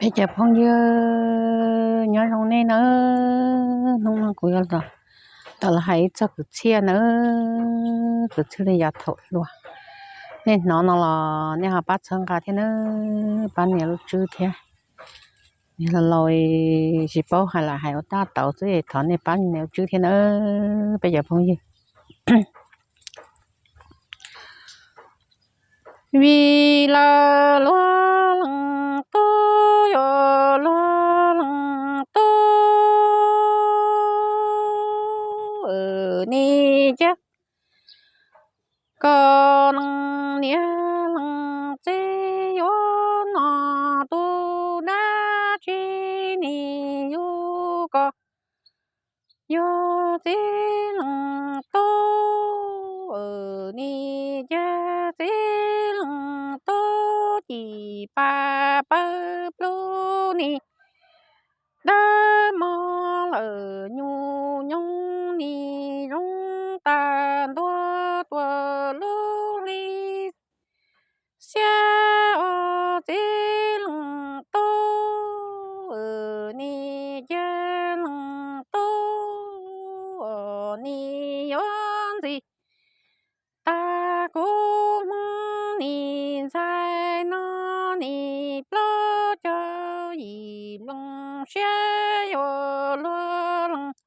Es cov phooj ywg, nyob zoo nej nawb. Hnub no kuv yuav los, tau los hais ib txog kwv txhiaj nawb. Kwv txhiaj li yav thaum hluas, nej hnov no los nej ho pab txhawb nqa thiab nawb, pab nias lub tswb thiab. Niag laus laus tsis paub hais lam hais ua tab tau xwb, thov nej pab nias lub tswb thiab nawb peb cov phooj ywg. Vim lawv luag leej tub, yuav luag leej tub, nim cia kom leej niam leej txiv yuav noj tus dab tsi, nim yug kom yog txiv leej tub, nim cia txiv leej tub cim pas pawg plug, nim dawb mog lawm nyuj nyoog, nim zoo tag ntua tuaj lub hli xiab, ua txiv leej tub, nim cia leej tub, nim yuav ntxiv tag kuv hmoob, nim ntxhais no nim plaub caug yim nplooj siab, yuav luag leej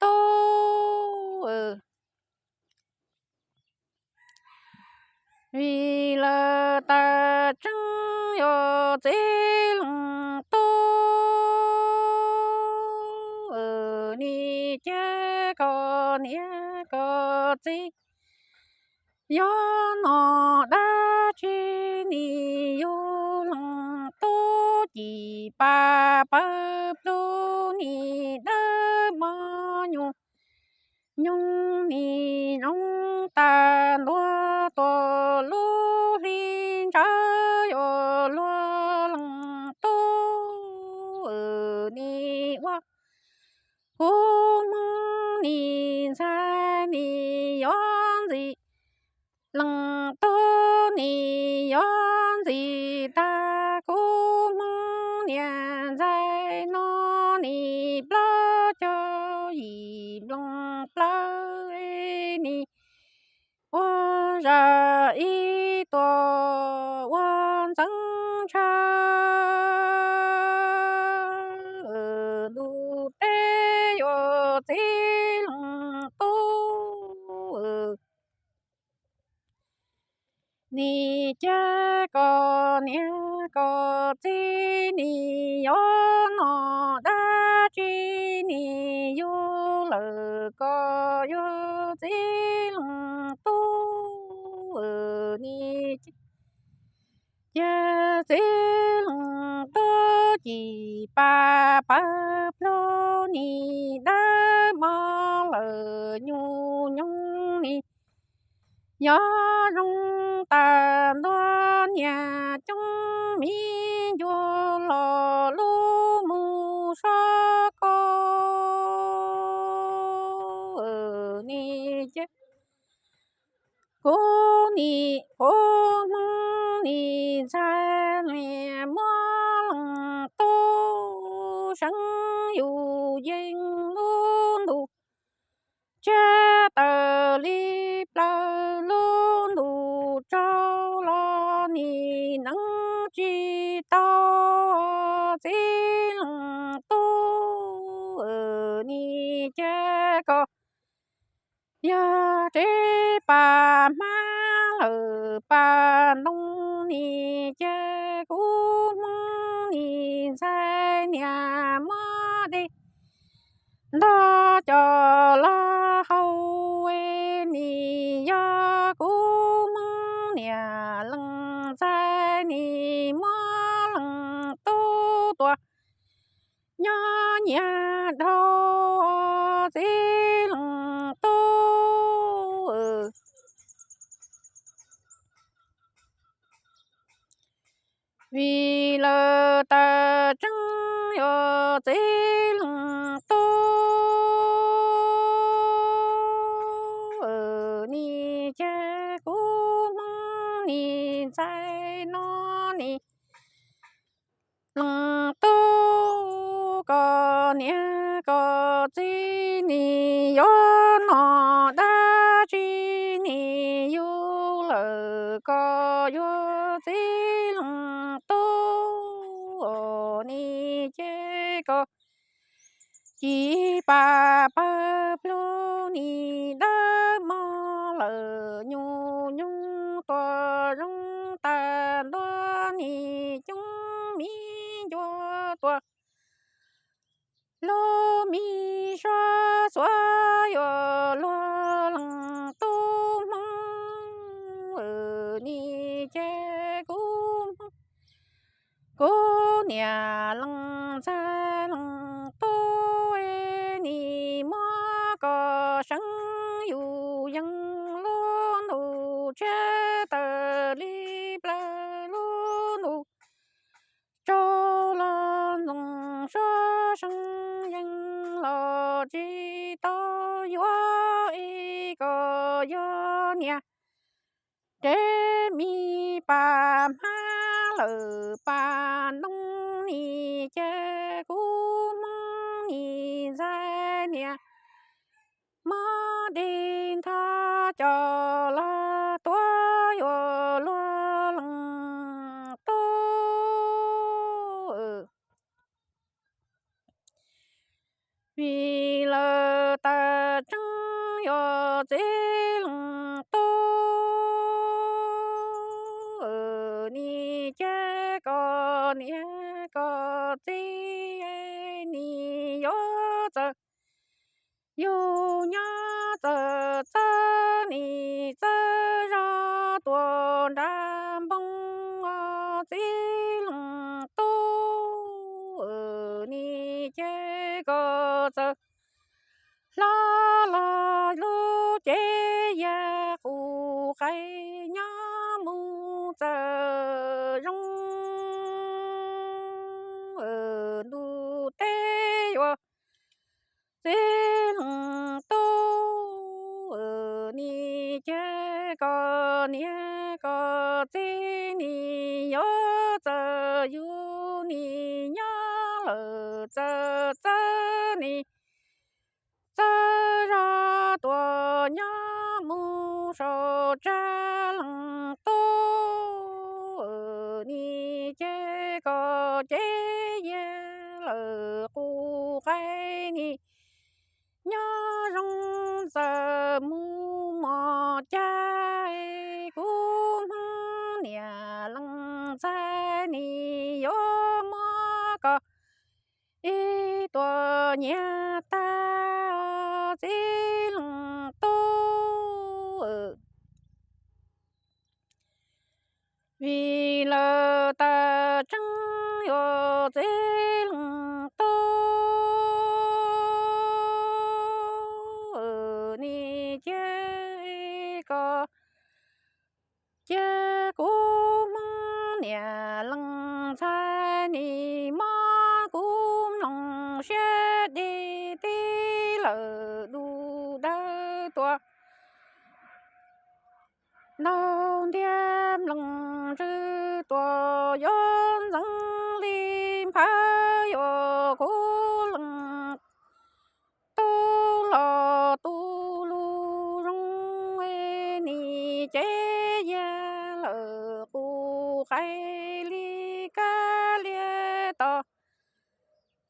tub. Vim lawv tas tseeb yuav txiv leej tub, nim cia kom niam kom txiv yuav noj dab tsi, nim yug leej tub cim pas pawg plug, nim dawb mog nyuj nyoog, nim zoo tag ntua tuaj lub hli ntsawv, yuav luag leej tub, nim ua kuv hmoob, nim ntxhais nim yuav ntxiv leej tub, nim yuav ntxiv tag kuv hmoob, niam ntxhais no nim plaub caug yim nplooj plaws, nim ua zaj ib tuam ua ntxeev ntshaw, ntuj teb yuav txiv leej tub, nim cia kom niam kom txiv, nim yuav noj dab tsi, nim yug lawm kom yog txiv leej tub, nim cia txiv leej tub cim pas pawg plug, nim dawb mog lawm nyuj nyoog, nim yog zoo tag ntua niag coob miv ncuag los lub mus sab kaub, nim cia kuv nim kuv hmoob, nim ntxhais niam muab leej tub, seev yus yeej lub ntuj tshiab tawm li plaws, lub ntuj tsaus los nim neeb tsis tau txiv leej tub, nim cia kom yog tsev pas hmab lawm pas ntoo, nim cia kuv hmoob, nim ntxhais niam muab dej ntog coj los haus, nim yog kuv hmoob, niam leej ntxhais nim muab leej tub tua nyob nyias dhau, txiv leej tub. Vim lawv tas tseeb yuav txiv leej tub, nim cia kuv hmoob, nim ntxhais no nim leej tub, koj niam koj txiv nim yuav nom dab tsi nim yug lawm koj yuav txiv leej tub, nim ces koj ci pas pawg plug nim dawb mog lawm nyuj nyoog tuaj zoo tag ntua nim coob mi ncua tuaj lub mi suav xuav yuav luag leej tub Hmoob, nim ces kuv Hmoob kuv niam leej ntxhais leej tub, nim muab koj seev yus yees lub ntuj tshiab tawm li plaws lub ntuj tsaug los ntxoov suab seev yees los tsis tau yuav ib koj yog niam ntev mi pas hmab lawm pas ntoo nim ces kuv Hmoob nim ntxhais niam mob dig ntho coj los tuav yuav luag leej tub, vim lawv tas tseeb yuav txiv leej tub, nim ces koj niam koj txiv nim yuav txawj yug nyob txawj txawj nim txawj zog tuaj nram npoo, txiv leej tub, nim ces koj txawj hlob los lub cev yag qus qaib nyob mus txawj zoo ntuj teb yuav txiv leej tub, nim ces koj niam koj txiv nim yuav txawj yug nim nyob lawm txawj txawj nim txawj zog tuaj nyob mus saum tsag leej tub, nim ces koj cev yag lawm qus qaib nim nyob zoo txawj mus mos cag, kuv Hmoob niam leej ntxhais nim yuav muab koj ib tuam nyiag tag txiv leej tub, vim lawv tas tseeb yuav txiv leej tub, nim ces koj ces kuv Hmoob niam leej ntxhais nim mob kuv mloog siab deg tib lawm du dawb tuaj ntaug ntiag mloog ntsws tuaj yuav ntxeev li nphawv yuav kuv leej tub los tu lug zoo, nim ces yag lawm qus qaib li kab liag tos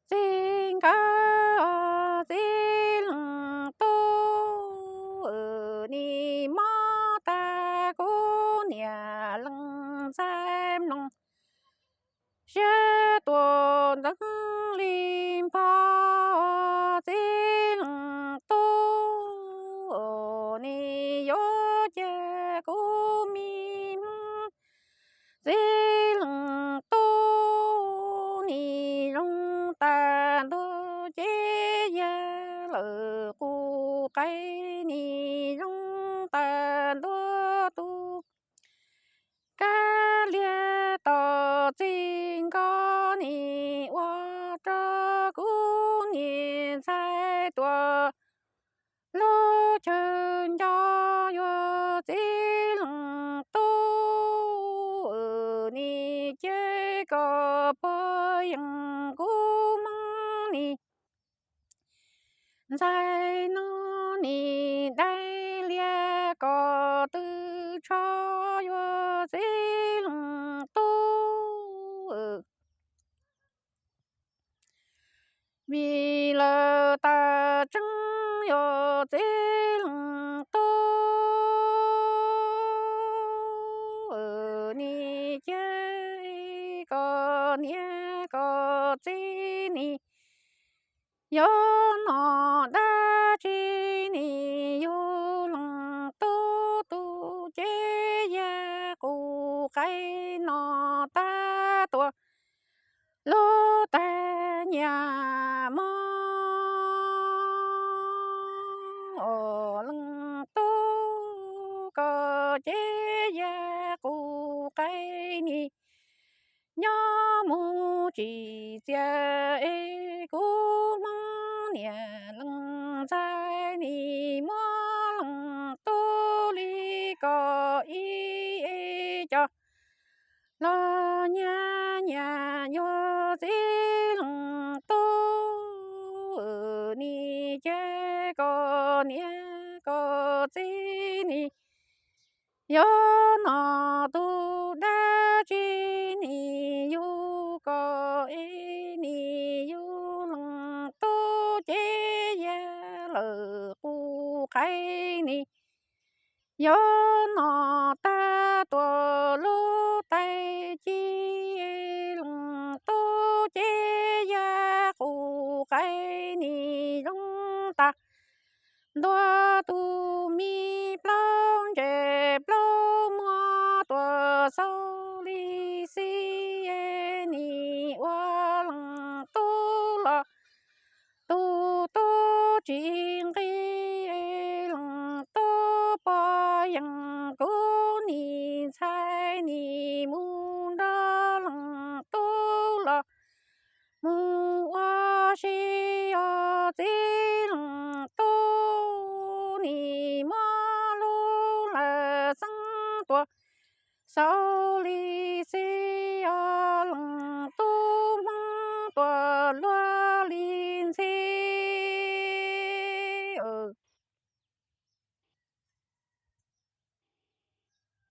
txij nkawm txiv leej tub, nim mob tag kuv niam leej ntxhais mloog siab tuaj ntxeev li npog txiv leej tub, nim yuav cia kuv me Hmoob txiv leej tub, nim zoo tas ntua ces yag lawm qus qaib nim zoo tas ntua tus kab liag tos txij nkawm nim ua rau kuv niam ntxhais tuaj lub chaw nco yuav txiv leej nim ntxhais no nim dai lias kom tw tsho yuav txiv leej tub. Vim lawv tas tseeb yuav txiv leej tub, nim cia kom niam kom txiv nim yuav nom dab tsi nim yug leej tub tus ces yog qus qaib no tag tuaj lub tag nyias mob. Leej tub koj ces yog qus qaib nim nyob mus tsis txias es kuv hmoob niam leej ntxhais nim muab leej tub li kom ib es cov los nyab nyab yuav txiv leej tub, nim cia kom niam kom txiv nim yuav nom tus dab tsi nim yug kom es nim yug leej tub ces yog lawv qus qaib nim yuav nom tag tuaj lub taig ci. Leej tub ces yog qus qaib nim zoo tas ntua tus me plaub ntses plaub muag tuaj xauj li xib, nim ua leej tub los tus tub tsis nqis. Leej tub pog yeej kuv nim ntxhais nim mus nrog leej tub los mus ua si.